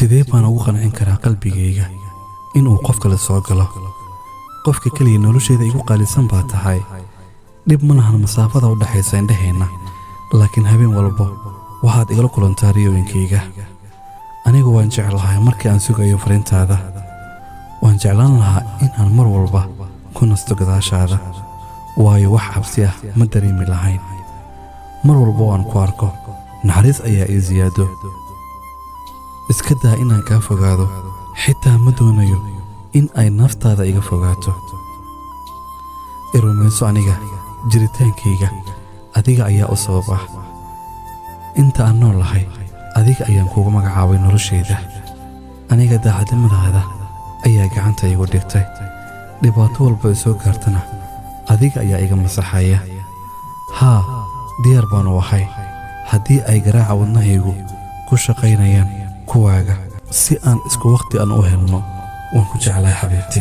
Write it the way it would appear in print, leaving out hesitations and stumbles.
Sidee baan ugu qancin karaa qalbigayga inuu qof kale soo galo? Qofka keliya nolosheeda igu qaalisan baa tahay. Dhib ma lahan masaafada u dhexaysa indhaheenna, laakiin habeen walba waxaad igala kulantaa riyooyinkayga. Anigu waan jeclahay markii aan sugayo fariintaada. Waan jeclaan lahaa inaan mar walba ku nasto gadaashaada, waayo wax cabsi ah ma dareemi lahayn. Mar walba oo aan ku arko, naxariis ayaa ii siyaado. Iska daa inaan kaa fogaado, xitaa ma doonayo in ay naftaada iga fogaato. I rumayso, aniga jiritaankayga adiga ayaa u sabab ah. Inta aan nool lahay, adiga ayaan kugu magacaabay noloshayda. Aniga daacadnimadaada ayaa gacanta igu dhigtay. Dhibaato walba i soo gaartana adiga ayaa iga masaxaya. Haa, diyaar baanu ahay haddii ay garaaca wadnahaygu ku shaqaynayaan kuwaaga, si aan isku wakhti aan u helno. Waan ku jeclahay, xabiibti.